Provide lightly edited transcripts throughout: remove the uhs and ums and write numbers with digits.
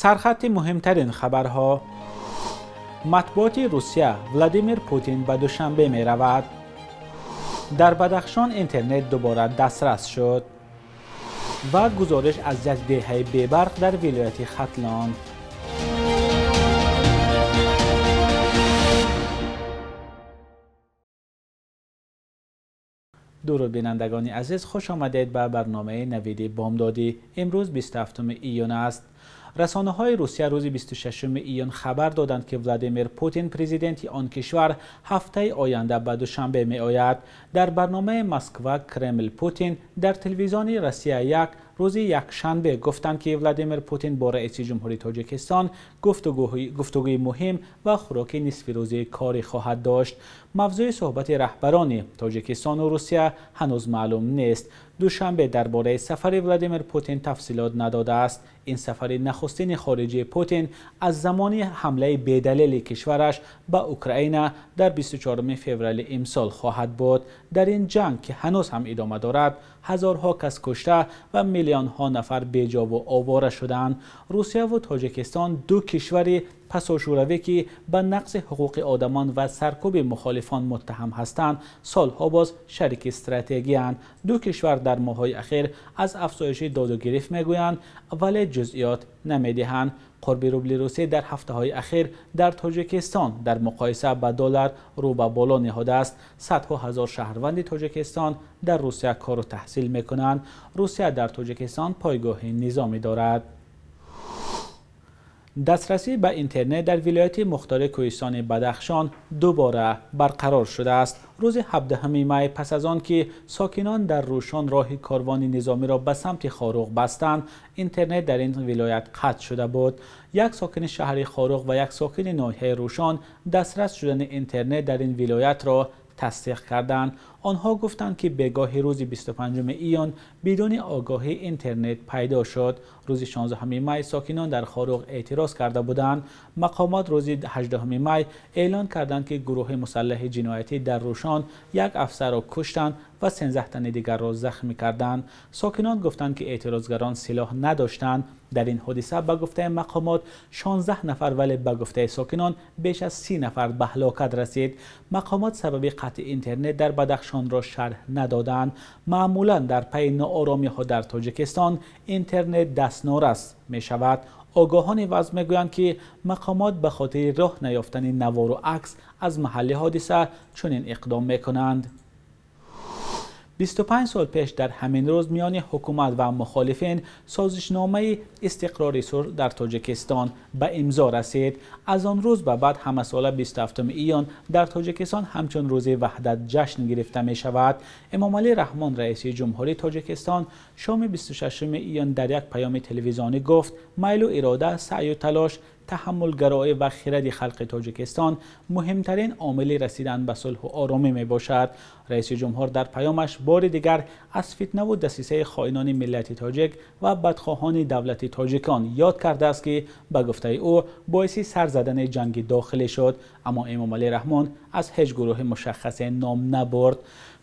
Сархати муҳимтарин хабарҳо. Матбуоти Русия: Владимир Путин ба Душанбе меравад. Дар Бадахшон интернет дубора дастрас шуд. Ва гузориш аз як деҳаи бебарқ дар вилояти Хатлон. Дуруд бинандагони азиз, хуш омадед ба барномаи навиди бомдодӣ. Имрӯз 27 июн аст. Расонаҳои Русия рӯзи 26 июн хабар доданд, ки Владимир Путин, президенти он кишвар, ҳафтаи оянда ба Душанбе меояд. Дар барномаи Москва Кремл Путин дар телевизиони Россия 1 рӯзи якшанбе гуфтанд, ки Владимир Путин бо раиси ҷумҳури Тоҷикистон гуфтугӯи муҳим ва хӯроки нисфирӯзии корӣ хоҳад дошт. Мавзӯи суҳбати раҳбарони Тоҷикистону Русия ҳанӯз маълум нест. Душанбе дар бораи сафари Владимир Путин тафсилот надодааст. Ин сафари нахустини хориҷии Путин аз замони ҳамлаи бедалели кишвараш ба Украина дар 24 феврали имсол хоҳад буд. Дар ин ҷанг, ки ҳанӯз ҳам идома дорад, ҳазорҳо кас кушта ва миллионҳо нафар беҷову овора шуданд. Русия ву Тоҷикистон ду кишвари пасошӯравӣ, ки ба нақзи ҳуқуқи одамон ва саркӯби мухолифон муттаҳам ҳастанд, солҳо боз шарики стратегиянд. Ду кишвар дар моҳҳои ахир аз афзоиши доду гирифт мегӯянд, вале ҷузъиёт намедиҳанд. Қурби рубли русӣ дар ҳафтаҳои ахир дар Тоҷикистон дар муқоиса ба доллар рӯ ба боло ниҳодааст. Садҳо ҳазор шаҳрванди Тоҷикистон дар Русия кору таҳсил мекунанд. Русия дар Тоҷикистон пойгоҳи низомӣ дорад. Дастрасӣ ба интернет дар вилояти мухтори кӯҳистони Бадахшон дубора барқарор шудааст. Рӯзи 17 май, пас аз он ки сокинон дар Рӯшон роҳи корвони низомиро ба самти Хоруғ бастанд, интернет дар ин вилоят қатъ шуда буд. Як сокини шаҳри Хоруғ ва як сокини ноҳияи Рӯшон дастрас шудани интернет дар ин вилоятро тасдиқ карданд. Онҳо гуфтанд, ки бегоҳи рӯзи 25 июн бидуни огоҳӣ интернет пайдо шуд. Рӯзи 16 май сокинон дар Хоруғ эътироз карда буданд. Мақомот рӯзи 18 май эълон карданд, ки гурӯҳи мусаллаҳи ҷиноятӣ дар Рӯшон як афсарро куштанд ва 13 тани дигарро захмӣ карданд. Сокинон гуфтанд, ки эътирозгарон силоҳ надоштанд. Дар ин ҳодиса ба гуфтаи мақомот 16 нафар, вале ба гуфтаи сокинон беш аз 30 нафар ба ҳалокат расид. Мақомот сабаби қатъи интернет дар Бадахшонро шарҳ надоданд. Маъмулан дар пайи ноормиҳо дар Тоҷикистон интернет дастнорас мешавад. Огоҳони вазъ мегӯянд, ки мақомот ба хотири роҳ наёфтани навору акс аз маҳалли ҳодиса чунин иқдом мекунанд. 25 сол пеш дар ҳамин рӯз миёни ҳукумат ва мухолифин созишномаи истиқрори сулҳ дар Тоҷикистон ба имзо расид. Аз он рӯз ба баъд ҳамасола 27 июн дар Тоҷикистон ҳамчун рӯзи ваҳдат ҷашн гирифта мешавад. Эмомалӣ Раҳмон, раиси ҷумҳурии Тоҷикистон, шоми 26 июн дар як паёми телевизионӣ гуфт: майлу ирода, саъю талош, таҳаммулгароӣ ва хиради халқи Тоҷикистон муҳимтарин омили расидан ба сулҳу оромӣ мебошад. Раиси ҷумҳур дар паёмаш бори дигар аз фитнаву дасисаи хоинони миллати тоҷик ва бадхоҳони давлати тоҷикон ёд кардааст, ки ба гуфтаи ӯ боиси сар задани ҷанги дохилӣ шуд. Аммо Эмомалӣ Раҳмон аз ҳеҷ гурӯҳи мушаххасе ном набурд.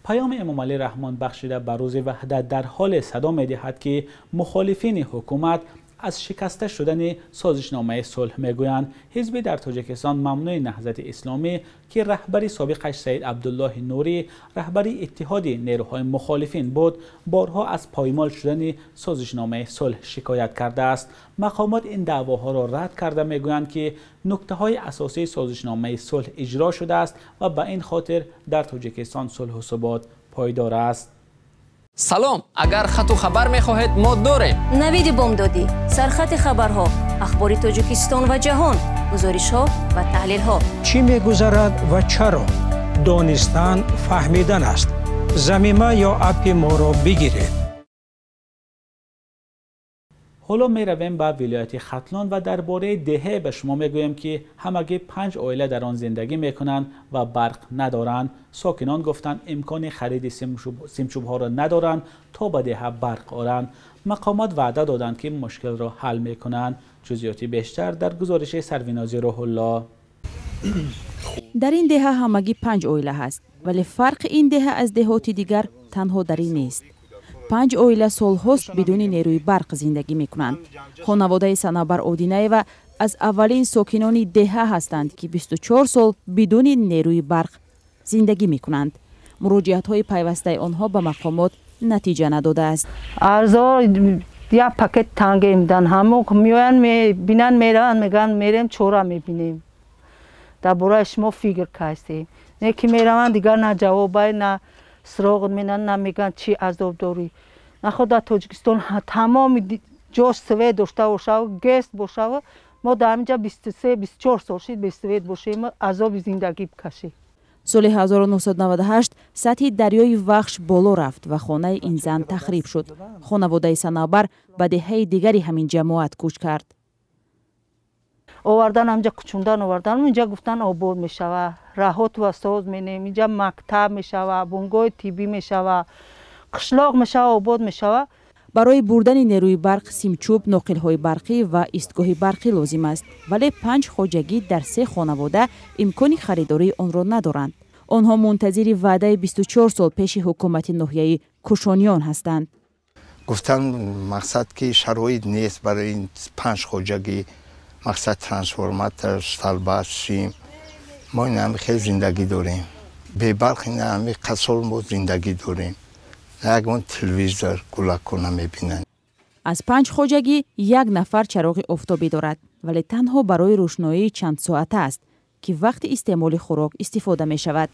Паёми Эмомалӣ Раҳмон бахшида ба рӯзи ваҳдат дар ҳоле садо медиҳад, ки мухолифини ҳукумат аз шикаста шудани созишномаи сулҳ мегӯянд. Ҳизби дар Тоҷикистон мамнӯи Наҳзати Исломӣ, ки раҳбари собиқаш Саид Абдуллоҳи Нурӣ раҳбари иттиҳоди нерӯҳои мухолифин буд, борҳо аз поймол шудани созишномаи сулҳ шикоят кардааст. Мақомот ин даъвоҳоро рад карда мегӯянд, ки нуктаҳои асосии созишномаи сулҳ иҷро шудааст ва ба ин хотир дар Тоҷикистон сулҳу субот пойдор аст. Салом, агар хату хабар мехоҳед, мо дорем. Навиди бомдодӣ, сархати хабарҳо, ахбори Тоҷикистон ва ҷаҳон, гузоришҳо ва таҳлилҳо. Чӣ мегузарад ва чаро? Донистан фаҳмидан аст. Замима ё аппи моро бигиред. Ҳоло меравем ба вилояти Хатлон ва дар бораи деҳе ба шумо мегӯем, ки ҳамагӣ 5 оила дар он зиндагӣ мекунанд ва барқ надоранд. Сокинон гуфтанд, имкони хариди симчӯбҳоро надоранд то ба деҳа барқ оранд. Мақомот ваъда доданд, ки мушкилро ҳал мекунанд. Ҷузъиёти бештар дар гузориши Сарвинози Рӯҳулло. Дар ин деҳа ҳамагӣ 5 оила ҳаст, вале фарқи ин деҳа аз деҳоти дигар танҳо дар ин нест. 5 оила солҳост бидуни нерӯи барқ зиндагӣ мекунанд. Хонаводаи Санабар Одинаева аз аввалин сокинони деҳа ҳастанд, ки 24 сол бидуни нерӯи барқ зиндагӣ мекунанд. Муроҷиатҳои пайвастаи онҳо ба мақомот натиҷа надодааст. Арзо як пакет танге медан, ҳамо меоянд, мебинанд, мераванд, мегӯянд мерем, чора мебинем. Дар бораи шумо фикр кастем. Не ки мераванд, дигар на ҷавобай, на суроғ менанд, на мегӯянд чӣ азоб дорӣ. На худ дар Тоҷикистон тамоми ҷо свет дошта бошаву ГЭС бошаву мо дар ҳаминҷа 23-24 сол шид бе свет бошем, азоби зиндагӣ бикашем. Соли 1998 сатҳи дарёи Вахш боло рафт ва хонаи ин зан тахриб шуд. Хонаводаи Санабар ба деҳаи дигари ҳамин ҷамоат кӯч кард. Овардан ҳаминҷа кӯчондан овардан, инҷа гуфтан обод мешава, раҳот ва соз менем, инҷа мактаб мешава, бунгоҳи тиббӣ мешава, қишлоқ мешава, обод мешава. Барои бурдани нерӯи барқ симчӯб, ноқилҳои барқӣ ва истгоҳи барқӣ лозим аст, вале 5 хоҷагӣ дар 3 хонавода имкони харидории онро надоранд. Онҳо мунтазири ваъдаи 24 сол пеши ҳукумати ноҳияи Кушониён ҳастанд. Гуфтан мақсад ки шароит нест барои 5 хоҷагӣ, мақсад трансформатор, столба, сим. Мо ин ҳами хеле зиндагӣ дорем. Бебарқ ин ҳами қасол мо зиндагӣ дорем. Ягон телевизор гулакҳо намебинанд. Аз 5 хоҷагӣ як нафар чароғи офтобӣ дорад, вале танҳо барои рӯшноии чанд соата аст, ки вақти истеъмоли хӯрок истифода мешавад.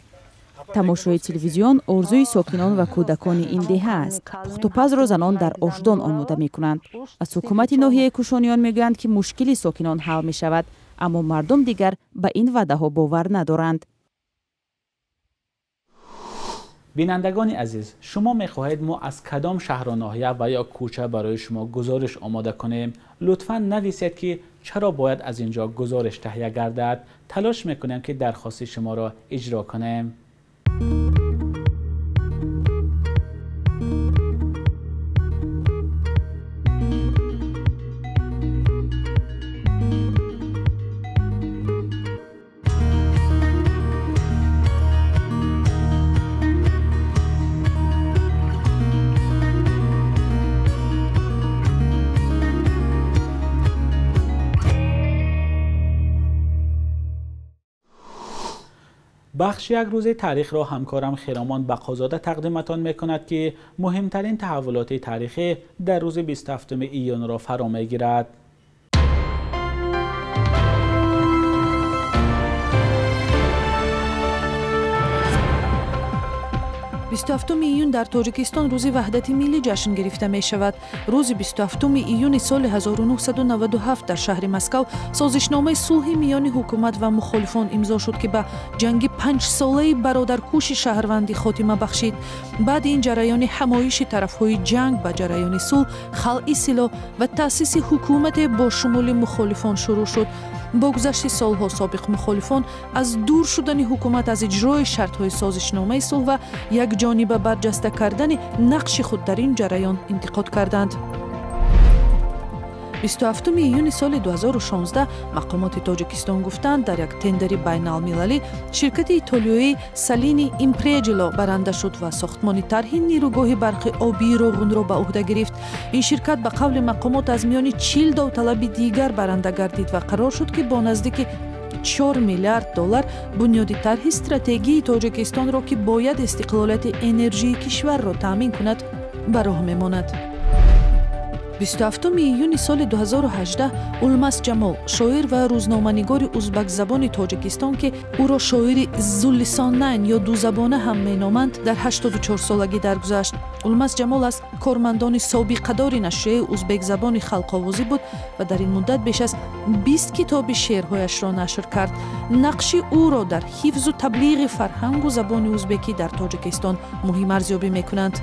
Тамошои телевизион орзуи сокинон ва кӯдакони ин деҳа аст. Пухтупазро занон дар ошдон омода мекунанд. Аз ҳукумати ноҳияи Кушониён мегӯянд, ки мушкили сокинон ҳал мешавад, аммо мардум дигар ба ин ваъдаҳо бовар надоранд. Бинандагони азиз, шумо мехоҳед мо аз кадом шаҳру ноҳия ва ё кӯча барои шумо гузориш омода кунем? Лутфан нависед, ки чаро бояд аз ин ҷо гузориш таҳия гардад. Талош мекунем, ки дархости шуморо иҷро кунем. Бахши як рӯзи таърихро ҳамкорам Хиромон Бақозода тақдиматон мекунад, ки муҳимтарин таҳаввулоти таърихӣ дар рӯзи 27 июнро фаро мегирад. 27 июн дар Тоҷикистон рӯзи ваҳдати миллӣ ҷашн гирифта мешавад. Рӯзи 27 июни соли 1997 дар шаҳри Москав созишномаи сулҳи миёни ҳукумат ва мухолифон имзо шуд, ки ба ҷанги панҷсолаи бародаркуши шаҳрвандӣ хотима бахшид. Баъди ин ҷараёни ҳамоиши тарафҳои ҷанг ба ҷараёни сулҳ, халъи силоҳ ва таъсиси ҳукумате бо шумули мухолифон шурӯъ шуд. Бо гузашти солҳо собиқ мухолифон аз дур шудани ҳукумат аз иҷрои шартҳои созишномаи сулҳ ва якҷониба барҷаста кардани нақши худ дар ин ҷараён интиқод карданд. 27 июни соли 2016 мақомоти Тоҷикистон гуфтанд, дар як тендери байналмилалӣ ширкати итолиёии Салини Импреҷило баранда шуд ва сохтмони тарҳи нерӯгоҳи барқи обии Роғунро ба уҳда гирифт. Ин ширкат ба қавли мақомот аз миёни 40 довталаби дигар баранда гардид ва қарор шуд, ки бо наздики 4 миллиард доллар бунёди тарҳи стратегии Тоҷикистонро, ки бояд истиқлолияти энержии кишварро таъмин кунад, ба роҳ мемонад. 27 июни соли 2018 Улмас Ҷамол, шоир ва рӯзноманигори узбакзабони Тоҷикистон, ки ӯро шоири зуллисонайн ё дузабона ҳам меноманд, дар 84 солагӣ даргузашт. Улмас Ҷамол аз кормандони собиқадори нашрияи узбекзабони халқовозӣ буд ва дар ин муддат беш аз 20 китоби шеърҳояшро нашр кард. Нақши ӯро дар ҳифзу таблиғи фарҳангу забони узбекӣ дар Тоҷикистон муҳим арзёбӣ мекунанд.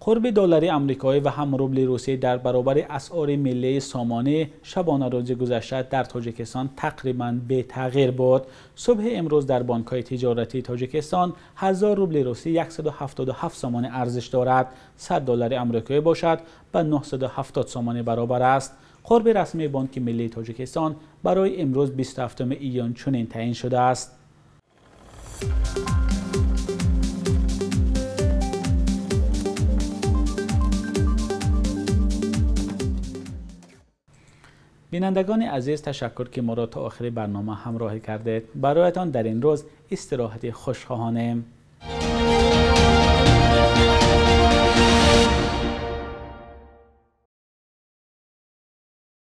Қурби доллари амрикоӣ ва ҳам рубли русӣ дар баробари асъори миллии сомонӣ шабонарӯзи гузашта дар Тоҷикистон тақрибан бетағйир буд. Субҳи имрӯз дар бонкҳои тиҷоратии Тоҷикистон 1000 рубли русӣ 177 сомонӣ арзиш дорад, 100 доллари амрикоӣ бошад ба 970 сомонӣ баробар аст. Қурби расмии Бонки миллии Тоҷикистон барои имрӯз 27 июн чунин таъин шудааст. Бинандагони азиз, ташаккур, ки моро то охири барнома ҳамроҳӣ кардед. Бароятон дар ин рӯз истироҳати хуш хоҳонем.